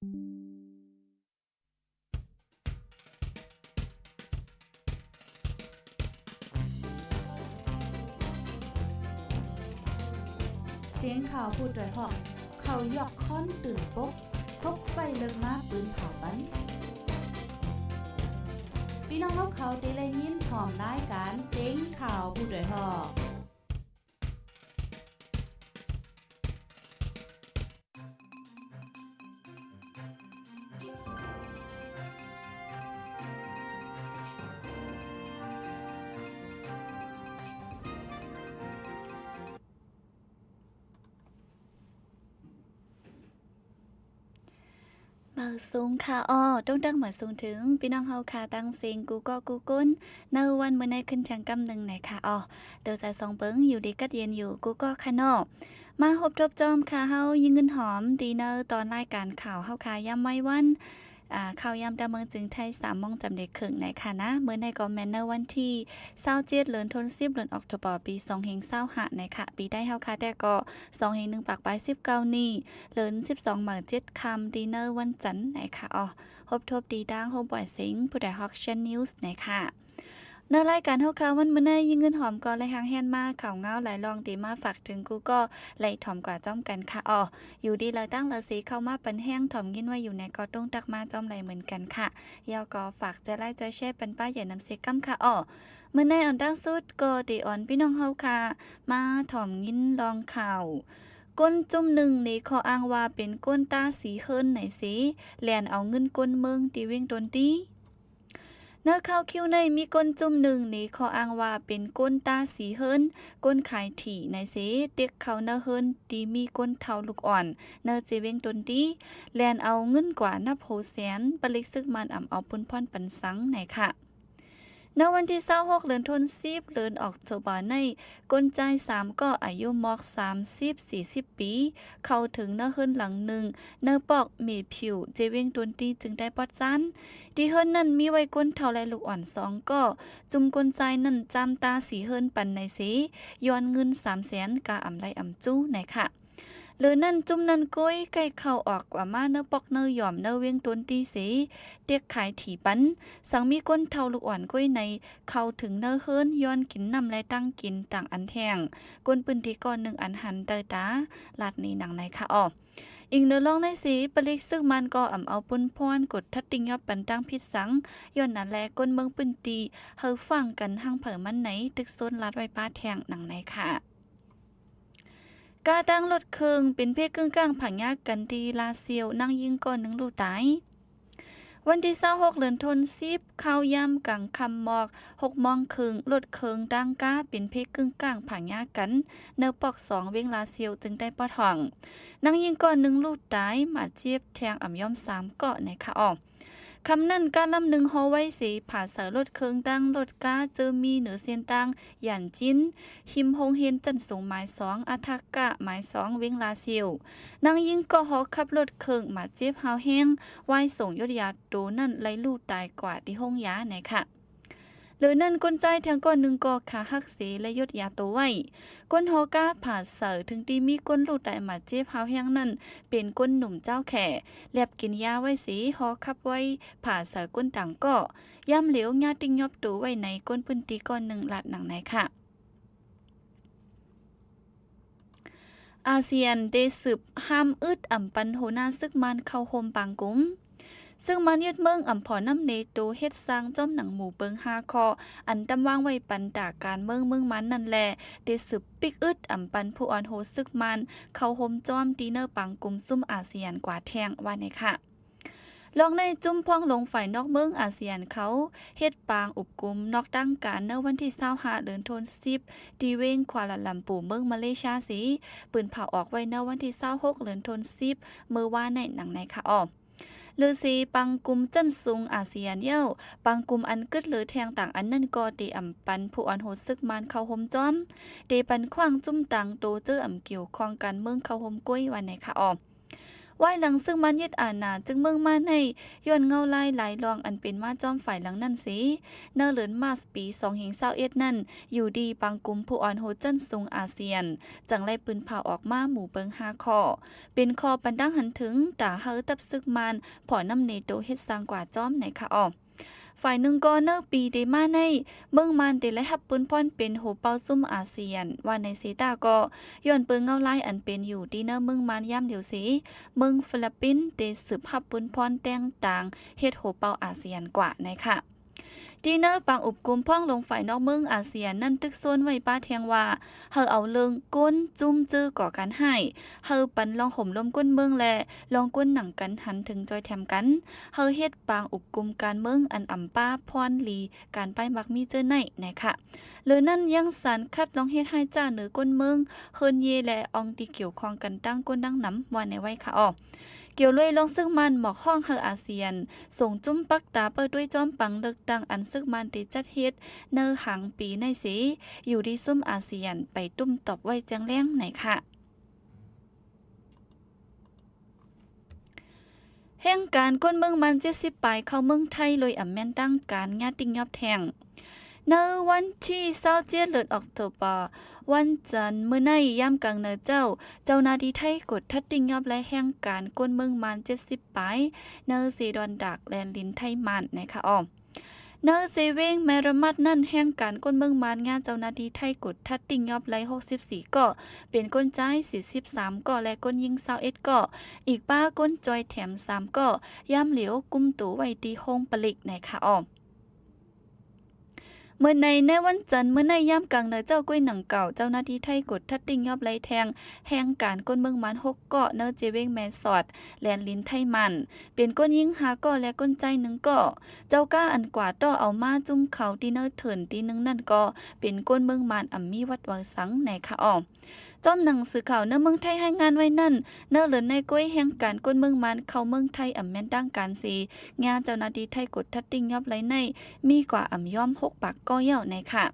ສຽງຂ່າວຜູ້ໂດຍຮອກ ເຂົາຢອກຄ້ອນຕື່ນປົກ ປົກໃສ່ເລິກມາປືນເຜົາປັນ. ພີ່ນ້ອງເຮົາເຂົາທີ່ໄດ້ຍິນພ້ອມລາຍການສຽງຂ່າວຜູ້ໂດຍຮອກ. ມາສູງຄ່ະ ອໍ ຕົງຕັງມາສູງເຖິງພີ່ນ້ອງເຮົາຄ່ະ ທັງເສັງກູ່ເກາະກູ່ກົ້ນ ໃນວັນມື້ໃນຂຶ້ນທຽງກຳໜຶ່ງນະຄ່ະ. ອໍ ໂຕສາຍສອງເບິ່ງ ຢູ່ດີກັດເຢັນຢູ່ກູ່ເກາະຄ່ະເນາະ. ມາພົບທົບຈອມຄ່ະ ເຮົາຍິງເງິນຫອມ ທີ່ໃນຕອນລາຍການຂ່າວເຮົາຄ່ະ ຍາມໄວວັນ ອ່າ ຂ່າວຍາມຕາເມືອງຈຶ່ງໄທ ສາມໂມງຈຳເດເຄິ່ງນະຄ່ະນະ. ມື້ໃນກໍແມ່ນໃນວັນທີຊາວເຈັດ ເດືອນທັນ ສິບ ເດືອນອອກໂທບາ ປີສອງພັນຊາວຫ້ານະຄ່ະ. ປີໄທເຮົາຄ່ະແຕ່ກໍ ສອງພັນໜຶ່ງປາຍປາຍສິບເກົ້ານີ້ ເດືອນສິບສອງ ເມືອເຈັດຄ່ຳ ທີ່ໃນວັນຈັນນະຄ່ະ. ອໍ ພົບທົບທີ່ທາງໂຮມບອຍເສັງ ຜູ້ໃດຮອກແຊນນິວສ໌ນະຄ່ະ. ໃນລາຍການເຮົາຄ່ະ ວັນມື້ໃນຍິງເງິນຫອມກໍໄດ້ຮ່າງແຮນມາ ຂ່າວງາວຫຼາຍລອງທີ່ມາຝາກເຖິງກູ່ເກາະ ໄດ້ຖອມກວ່າຈອມກັນຄ່ະ. ອໍ ຢູ່ດີລາວຕັ້ງລາວເສເຂົ້າມາປັນແຮງ ຖອມຍິນວ່າຢູ່ໃນກໍຕົງຕັກມາຈອມໄດ້ເໝືອນກັນຄ່ະ. ແລ້ວກໍຝາກໃຈໄລໃຈແຊປັນປ້າໃຫຍ່ນຳເສກຳຄ່ະ. ອໍ ມື້ໃນອັນຕາງສຸດກໍໄດ້ອອນພີ່ນ້ອງເຮົາຄ່ະ ມາຖອມຍິນລອງຂ່າວ ຄົນຈຸ່ມໜຶ່ງນີ້ ຂໍ້ອ້າງວ່າເປັນຄົນຕາສີເຮີນໃນເສ ແລ່ນເອົາເງິນຄົນເມືອງທີ່ວຽງຕົນຕີ. ໃນຂ່າວຄິວໃນ ມີຄົນຈຸ່ມໜຶ່ງນີ້ ຂໍ້ອ້າງວ່າເປັນຄົນຕາສີເຮີນ ຄົນຂາຍຖີ່ໃນເສ ເຕັກເຂົ້າໃນເຮືອນທີ່ມີຄົນເຖົ້າລູກອ່ອນ ໃນເຈວຽງຕົນຕີ ແລ່ນເອົາເງິນກວ່ານັບຫົກແສນ ປະລິກຊຶກມານອຳເອົາປຸນພອນປັນສັງໃນຄ່ະ. ໃນວັນທີຊາວຫົກ ເດືອນທັນ ສິບ ເດືອນອອກໂທບາໃນ ຄົນຊາຍສາມເກາະ ອາຍຸໝອກສາມສິບ ສີ່ສິບປີ ເຂົ້າເຖິງໃນເຮືອນຫຼັງໜຶ່ງ ໃນປອກເມຜິວ ເຈວຽງຕົນຕີ ຈຶ່ງໄດ້ປອດຊານ. ທີ່ເຮືອນນັ້ນມີໄວ້ຄົນເຖົ້າ ແລະ ລູກອ່ອນສອງເກາະ. ຈຸ່ມຄົນຊາຍນັ້ນຈ້າມຕາສີເຮີນປັນໃນເສ ຍ້ອນເງິນສາມແສນ ກະອຳໄລອຳຈູໃນຄ່ະ. ເລີນັ້ນ ຈຸ່ມນັ້ນໂກຍໄກ່ເຂົ້າອອກກວ່າມາໃນປອກໃນຫຍ່ອມໃນວຽງຕົນຕີເສ ເຕັກຂາຍຖີ່ປັນ. ສັງມີຄົນເຖົ້າລູກອ່ອນໂກຍໃນ ເຂົ້າເຖິງໃນເຮືອນ ຍ້ອນກິນນ້ຳ ແລະ ຕັ້ງກິນຕ່າງອັນແທ່ງ. ຄົນພື້ນທີ່ເກາະໜຶ່ງອັນຫັນຕາ ລາດໜີໜັງໃນຄ່ະ. ອໍ ອີງເໜືອລອງໃນເສ ປະລິກຊຶກມານກໍອຳເອົາປຸນພອນ ກົດທັດຕິງຍອບປັນຕັ້ງຜິດສັງ. ຍ້ອນນັ້ນແລະ ຄົນເມືອງພື້ນທີ່ ເຮີຟັງກັນຮັ່ງເຜີມັນໃນ ຕຶກໂຊນລາດໄວ້ປ້າແທ່ງໜັງໃນຄ່ະ. ກາຕັ້ງລົດເຄື່ອງເປັນເພກຶ້ງກ້າງຜາຍຍາກັນທີ່ລາຊຽວ ນາງຍິງເກາະໜຶ່ງລູກຕາຍ. ວັນທີຊາວຫົກ ເດືອນທັນ ສິບ ຂ່າວຍາມກາງຄ່ຳໝອກຫົກໂມງເຄິ່ງ ລົດເຄື່ອງຕັ້ງກາເປັນເພກກຶ້ງກ້າງຜາຍຍາກັນ ໃນປອກສອງ ວຽງລາຊຽວ ຈຶ່ງໄດ້ປອດຫ້ອງ. ນາງຍິງເກາະໜຶ່ງລູກຕາຍ ບາດເຈັບແທງອຳຍອມສາມເກາະໃນຂະອອກ. ຄ່ຳນັ້ນ ກາລຳໜຶ່ງຫໍໄວເສ ພາໃສ່ລົດເຄື່ອງຕັ້ງລົດກາເຈີມີເໜືອເສັ້ນທາງຢານຈິນ ຮິມໂຮງຮຽນຊັ້ນສູງໝາຍສອງ ອາທາກະໝາຍສອງ ວຽງລາຊຽວ. ນາງຍິງເກາະຫໍຂັບລົດເຄື່ອງ ບາດເຈັບຮ້າວແຮງ ວາຍສົ່ງຢົດຢາໂຕນັ້ນ ໄລ່ລູກຕາຍກວ່າທີ່ໂຮງຢາໃນຂະ. ເລີນັ້ນ ຄົນຊາຍແທງເກາະໜຶ່ງເກາະຂາຫັກເສ ແລະ ຢົດຢາໂຕໄວ້. ຄົນຫໍກາພາໃສ່ເຖິງທີ່ມີຄົນລູກຕາຍບາດເຈັບຮ້າວແຮງນັ້ນ ເປັນຄົນໜຸ່ມເຈົ້າແຂ ແລບກິນຢາໄວ້ເສ ຫໍຂັບໄວ້ພາໃສ່ຄົນຕ່າງເກາະ. ຍາມຫຼຽວ ຍາຕິງຍອບໂຕໄວ້ໃນຄົນພື້ນທີ່ເກາະໜຶ່ງ ລາດໜັງໃນຂະ. ອາຊຽນເດຊຶບຫ້າມອຶດອຳປັນຫົວໜ້າຊຶກມານເຂົ້າຮ່ວມປາງກຸ່ມ. ຊຶກມານຍຶດເມືອງອຳພອນນ້ຳເນໂຕເຮັດສ້າງຈອມໜັງໝູ່ເປິງຫ້າຂໍ້ ອັນຕຳວາງໄວ້ປັນຕາການເມືອງເມືອງມານນັ້ນແລ ເດຊຶບປິກອຶດອຳປັນຜູ້ອ່ອນໂຮຊຶກມານເຂົ້າຮ່ວມຈອມທີ່ເນີປາງກຸ່ມຊຸມອາຊຽນກວ່າແທ່ງວ່າໃນຂະ. ລອງໃນຈຸ້ມພອງລົງຝ່າຍນອກເມືອງອາຊຽນເຂົາເຮັດປາງອຸບກຸມນອກທາງການໃນວັນທີຊາວຫ້າ ເດືອນທັນສິບ ທີ່ເວງຄວາລາລຳປູ ເມືອງມາເລຊຽເສ ປືນເຜົາອອກໄວ້ໃນວັນທີຊາວຫົກ ເດືອນທັນສິບ ເມື່ອວານໃນໜັງໃນຂະອອກ. ເລີເສປາງກຸ່ມຊັ້ນສູງອາຊຽນເຍົ້າ ປາງກຸ່ມອັນກຶດເລີແທງຕ່າງອັນນັ້ນກໍເຕອຳປັນຜູ້ອ່ອນໂຮຊຶກມານເຂົ້າໂຮມຈອມ ເຕປັນຂວ້າງຈຸ້ມຕ່າງໂຕເຈີອຳກ່ຽວຂ້ອງການເມືອງເຂົ້າໂຮມກ້ວຍວ່າໃນຂະອອກ. ວາຍຫຼັງຊຶກມານຍຶດອານາ ຈຶ່ງເມືອງມາໃນ ຍ້ອນເງົາລາຍຫຼາຍລອງອັນເປັນມາຈອມຝ່າຍຫຼັງນັ້ນເສ, ໃນເດືອນມາດ ປີສອງພັນຊາວເອັດນັ້ນ ຢູ່ດີບາງກຸ່ມຜູ້ອ່ອນໂຫດຊັ້ນສູງອາຊຽນ ຈັ່ງໄດ້ປືນເຜົາອອກມາໝູ່ເບິ່ງຫ້າຂໍ້ ເປັນຂໍ້ບັນດາງຫັນເຖິງ ຕາເຮົາທັບຊຶກມານ ພ້ອມນຳເນໂຕເຮັດສ້າງກວ່າຈອມໃນຂະອອກ. ຝ່າຍໜຶ່ງກໍໃນປີທີ່ມາໃນ ເມືອງມານໄດ້ໄດ້ຮັບປຸນພອນເປັນຫົວເປົ່າຊຸມອາຊຽນ ວ່າໃນເຊຕາກໍ ຍ້ອນເປີເງົາລາຍອັນເປັນຢູ່ທີ່ໃນເມືອງມານຍາມດຽວເສ, ເມືອງຟີລິບປິນໄດ້ສືບຮັບປຸນພອນແຕ່ງຕັ້ງເຮັດຫົວເປົ່າອາຊຽນກວ່າໃນຂະ ທີ່ໃນປາງອຸບກຸມພ້ອງລົງຝ່າຍນອກເມືອງອາຊຽນນັ້ນ ຕຶກຊວນໄວ້ປະແທງວ່າ ເຮົາເອົາເລື່ອງຄົນຈຸ້ມຈື່ກໍ່ການຮ້າຍ, ເຮົາປັນລອງໂຮມລົມຄົນເມືອງ ແລະ ລອງຄົນໜັງກັນຫັນເຖິງຈອຍແຖມກັນ, ເຮົາເຮັດປາງອຸບກຸມການເມືອງອັນອຳປາພອນລີການປ້າຍມັກມີເຈີໃນໃນຂະ ເລີຍນັ້ນຍັງສານຄັດລອງເຮັດຮ້າຍຈ້າເໜີຄົນເມືອງ, ເຮືອນເຢ ແລະ ອອງທີ່ກ່ຽວຂ້ອງກັນຕັ້ງຄົນດັ່ງນຳ ວ່າໃນໄວ້ຂະອອກ. ກ່ຽວລວຍລອງຊຶກມານໝອກຮ້ອງໃຫ້ອາຊຽນ ສົ່ງຈຸ້ມປັກຕາເປີດດ້ວຍຈອມປັງເລືອກຕັ້ງອັນຊຶກມານໄດ້ຈັດເຮັດໃນຫາງປີໃນເສ, ຢູ່ທີ່ຊຸມອາຊຽນໄປຕຸ້ມຕອບໄວ້ແຈ້ງແລງໃນຂະ. ແຮງການຄົນເມືອງມານເຈັດສິບປາຍເຂົ້າເມືອງໄທໂດຍອຳແມ່ນທາງການຍາດຕິງຍອບແທງ. ໃນວັນທີຊາວເຈັດ ເດືອນອອກໂຕເບີ ວັນຈັນມື້ໃນຍາມກາງເນີເຈົ້າ, ເຈົ້າໜ້າທີ່ໄທກວດທັດຕິງຍອບ ແລະ ແຮງການຄົນເມືອງມານເຈັດສິບປາຍ ໃນເຊດອນດາກແລນລິນໄທມານໃນຂະອອກ. ໃນເຊເວງແມຣະມັດນັ້ນ ແຮງການຄົນເມືອງມານຍາດເຈົ້າໜ້າທີ່ໄທກວດທັດຕິງຍອບໄດ້ຫົກສິບສີ່ກໍ, ເປັນຄົນຊາຍສີ່ສິບສາມກໍ ແລະ ຄົນຍິງຊາວເອັດກໍ, ອີກປະຄົນຈອຍແຖມສາມກໍ, ຍາມຫຼຽວກຸມໂຕໄວ້ທີ່ໂຮງຜະລິດໃນຂະອອກ. ເມື່ອໃນ ໃນວັນຈັນມື້ໃນຍາມກາງເນີເຈົ້າກ້ວຍໜັງເກົ່າ, ເຈົ້າໜ້າທີ່ໄທກວດທັດຕິງຍອບໄລ່ແທງແຮງການຄົນເມືອງມານຫົກເກາະ ໃນເຈເວງແມ່ສອດ ແລນລິນໄທມານ, ເປັນຄົນຍິງຫ້າເກາະ ແລະ ຄົນຊາຍໜຶ່ງເກາະ. ເຈົ້າກ້າອັນກວາດຕໍ່ເອົາມາຈຸ້ມເຂົາທີ່ໃນເຖິນທີໜຶ່ງນັ້ນກໍເປັນຄົນເມືອງມານ ອຳມີວັດວາສັງໃນຂະອອກ. ຈອມໜັງສືຂ່າວໃນເມືອງໄທລາຍງານໄວ້ນັ້ນ, ໃນເດືອນໃນກ້ວຍແຮງການຄົນເມືອງມານເຂົ້າເມືອງໄທ ອຳແມ່ນທາງການເສ, ຍາດເຈົ້າໜ້າທີ່ໄທກວດທັດຕິງຍອບໄລ່ໃນ ມີກວ່າອຳຍອມຫົກປາກກໍແລ້ວໃນຂະ.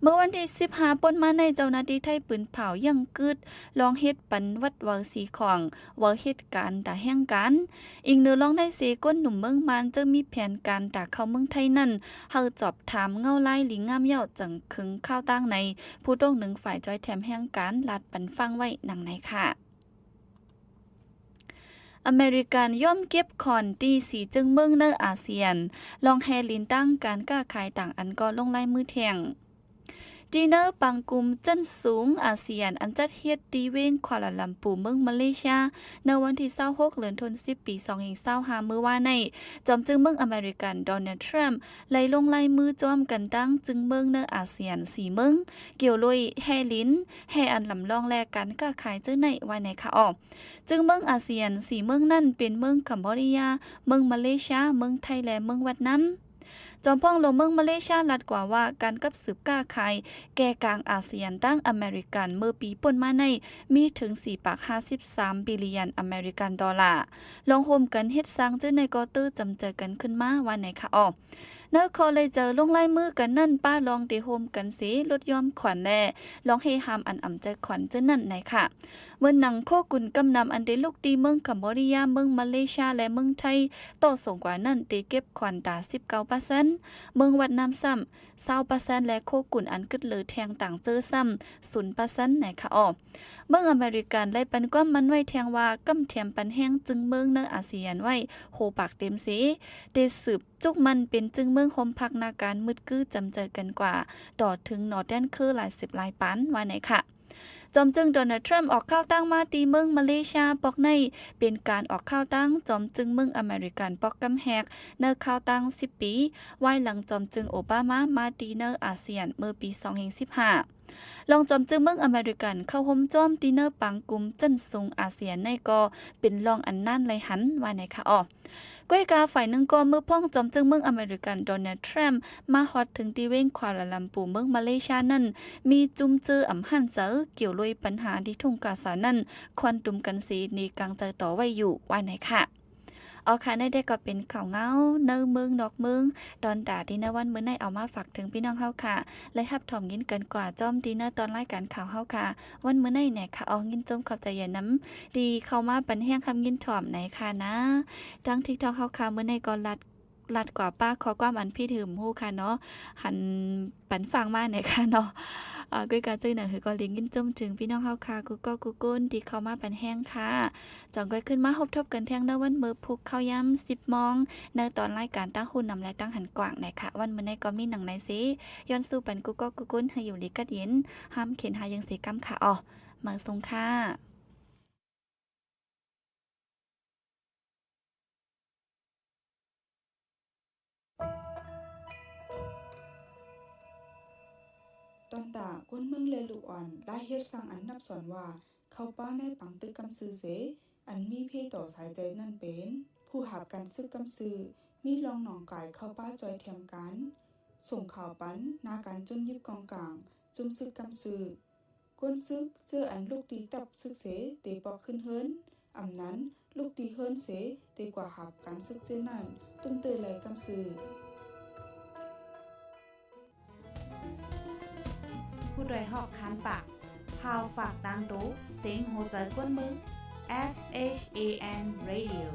ເມື່ອວັນທີສິບຫ້າປົນມາໃນ ເຈົ້າໜ້າທີ່ໄທປືນເຜົາຢັ້ງກືດ ລອງເຮັດປັນວັດວາສີຂອງ ເວົ້າເຮັດການຕາແຮງການ. ອີງເໜືອລອງໃນເສ ຄົນໜຸ່ມເມືອງມານເຈົ້າມີແຜນການຕາເຂົ້າເມືອງໄທນັ້ນ ເຮົາສອບຖາມເງົາລາຍລີງາມເຍົາະ ຈັ່ງເຄິ່ງຂ່າວຕ່າງໃນ ຜູ້ຕ້ອງໜຶ່ງຝ່າຍຈອຍແຖມແຮງການລາດປັນຟັງໄວ້ດັ່ງໃນຂະ. ອາເມລິກັນຍອມເກັບຂອນທີ່ສີ່ຈຶ່ງເມືອງໃນອາຊຽນ ລອງແຮ່ລິນຕັ້ງການຄ້າຂາຍຕ່າງອັນກໍລົງລາຍມືແທງ. ທີ່ໃນປາງກຸ່ມຊັ້ນສູງອາຊຽນ ອັນຈັດເຮັດທີ່ເວງຄວາລາລຳປູ ເມືອງມາເລເຊຍ ໃນວັນທີຊາວຫົກ ເດືອນທັນວາ ປີສອງພັນຊາວຫ້າ ມື້ວານໃນ ຈອມຈຶ່ງເມືອງອາເມລິກັນ ໂດນັລ ທຣຳ ໄດ້ລົງລາຍມືຈອມກັນຕັ້ງຈຶ່ງເມືອງໃນອາຊຽນສີ່ເມືອງ ກ່ຽວໂດຍແຮ່ລິນ, ແຮ່ອັນລຳລອງ ແລະ ການຄ້າຂາຍເຈີໃນ ວ່າໃນຂະອອກ. ຈຶ່ງເມືອງອາຊຽນສີ່ເມືອງນັ້ນເປັນເມືອງຄຳໂບເດຍ, ເມືອງມາເລເຊຍ, ເມືອງໄທ ແລະ ເມືອງຫວຽດນາມ. ຈອມພອງຫຼວງເມືອງມາເລເຊຍລັດກວ່າວ່າ ການກັບສືບຄ້າຂາຍແກ່ກາງອາຊຽນຕັ້ງອາເມລິກັນເມື່ອປີປົນມາໃນ ມີເຖິງສີ່ປາກຫ້າສິບສາມບິລລຽນອາເມລິກັນໂດລາ. ລອງໂຮມກັນເຮັດສ້າງຈື່ໃນກໍເຕີຈຳເຈີກັນຂຶ້ນມາ ວ່າໃນຂະອອກ. ໃນຂໍ້ລາຍຈື່ລົງລາຍມືກັນນັ້ນ ປະລອງໄດ້ໂຮມກັນເສ ລົດຢ່ອມຂວັນ ແລະ ລອງເຮຫ້າມອັນອຳໃຈຂວັນຈື່ນັ້ນໃນຂະ. ເໝືອນໜັງໂຄກຸນກຳນຳອັນໄດ້ລຸກທີ່ເມືອງຄຳໂບເດຍ, ເມືອງມາເລເຊຍ ແລະ ເມືອງໄທ ຕໍ່ສົງກວ່ານັ້ນໄດ້ເກັບຂວັນຕາສິບເກົ້າເປີເຊັນ, ເມືອງຫວຽດນາມຊ້ຳຊາວເປີເຊັນ ແລະ ໂຄກຸນອັນກຶດເລີແທງຕ່າງເຈີຊ້ຳສູນເປີເຊັນໃນຂະອອກ. ເມືອງອາເມລິກັນໄດ້ປັນຄວາມໝັ້ນໄວ້ແທງວ່າ ກຳແຖມປັນແຮງຈຶ່ງເມືອງໃນອາຊຽນໄວ້ໂຮປາກເຕັມເສ ໄດ້ສືບ ຈຸກມັນເປັນຈຶ່ງເມືອງໂຮມພັກນາການມືດກື້ຈຳເຈີກັນກວ່າ ຕໍ່ເຖິງນອແດນເຄີຫຼາຍສິບຫຼາຍປານ ວ່າໃນຂະ. ຈອມຈຶ່ງໂດນັລ ທຣຳ ອອກຂ່າວຕ່າງມາທີ່ເມືອງມາເລເຊຍ ປອກໃນ ເປັນການອອກຂ່າວຕ່າງຈອມຈຶ່ງເມືອງອາເມລິກັນປອກກຳແຮກ ໃນຂ່າວຕ່າງສິບປີ ວາຍຫຼັງຈອມຈຶ່ງໂອບາມາ ມາທີ່ໃນອາຊຽນເມື່ອປີສອງພັນສິບຫ້າ. ລອງຈອມຈຶ່ງເມືອງອາເມລິກັນເຂົ້າໂຮມຈອມທີ່ໃນປາງກຸ່ມຊັ້ນສູງອາຊຽນໃນກໍເປັນລອງອັນນານໄລຫັນ ວ່າໃນຂະອອກ. ກ້ວຍກາຝ່າຍໜຶ່ງກໍເມື່ອພ້ອງຈອມຈຶ່ງເມືອງອາເມລິກັນ ໂດນັລ ທຣຳ ມາຮອດເຖິງທີ່ເວງຄວາລາລຳປູເມືອງມາເລເຊຍນັ້ນ ມີຈຸ້ມເຈີອຳຫັນໃຈກ່ຽວໂດຍບັນຫາທີ່ທົ່ງກາຊານັ້ນ ຄວນຕຸມກັນເສ ໃນກາງໃຈຕໍ່ໄວ້ຢູ່ ວ່າໃນຂະ. ເອົາລະ ນີ້ແຫຼະກໍເປັນຂ່າວເງົາໃນເມືອງນອກເມືອງ ຕອນຕາທີ່ໃນວັນມື້ນີ້ເອົາມາຝາກເຖິງພີ່ນ້ອງເຮົາຄ່ະ ໄດ້ຮັບຖອມຍິນກັນກວ່າ ຈອມທີ່ໃນຕອນລາຍການຂ່າວເຮົາຄ່ະ. ວັນມື້ນີ້ແນ່ຄ່ະ ອອກ ຍິນຊົມຂອບໃຈຢ່າງນຳ ທີ່ເຂົ້າມາປັນແຮງຮັບຍິນຖອມໃນຄ່ະນະ. ທາງ TikTok ເຮົາຄ່ະ ມື້ນີ້ກໍລັດ ລັດກວ່າປ້າຂໍ້ຄວາມອັນຜິດຫືມຮູ້ຄ່ະເນາະ ຫັນປັນຟັງມາແນ່ຄ່ະເນາະ. ອາ ກ້ອຍກະຈື່ໜັງ ຄືກໍເລີຍຍິນຊົມເຖິງພີ່ນ້ອງເຮົາຄ່ະ ກູ່ເກາະກູ່ກົ້ນທີ່ເຂົ້າມາປັນແຮງຄ່ະ. ຈອງກ້ອຍຄືນມາພົບທົບກັນແທ່ງໃນວັນມື້ພຸກເຂົ້າຍາມສິບໂມງ ໃນຕອນລາຍການຕາງຫູນຳ ແລະ ຕາງຫັນກວ້າງແນ່ຄ່ະ. ວັນມື້ນີ້ກໍມີໜັງໃນເສ ຍ້ອນສູ້ປັນກູ່ເກາະກູ່ກົ້ນໃຫ້ຢູ່ດີກັດເຢັນ ຫ້າມເຂັນຫາເຢິງເສກຳຄ່ະ. ເອົາ ມາຊົມຄ່ະ. ຕອນຕາ ຄົນເມືອງ ແລະ ລູກອ່ອນ ໄດ້ເຮັດສ້າງອັນນັບສ່ວນວ່າ ເຂົ້າປ່າໃນປາງຕຶກກຳຊື່ເສ ອັນມີເພຕໍ່ສາຍໃຈນັ້ນເປັນ ຜູ້ຮັບການສຶກກຳຊື່ ມີລອງໜອງກາຍເຂົ້າປ່າຈ່ອຍແຖມກັນ ສົ່ງຂ່າວປັນໜ້າການຈຸນຢິບກອງກາງ ຈຸມຊຶກກຳຊື່. ກົນຊຶກເຈີອັນລຸກຕີຕັບຊຶກເສ ເຕປອກຂຶ້ນເຮືອນ, ອຳນັ້ນລຸກຕີເຮືອນເສ ເຕກວ່າຮັບການຊຶກເຈີນັ້ນ ຕຸ້ມເຕີໄຫຼກຳຊື່. ຜູ້ດອຍຮອກຄານປາກ ພາວຝາກຕ່າງໂຕ ເສັງຫົວໃຈຄົນເມືອງ SHAN Radio.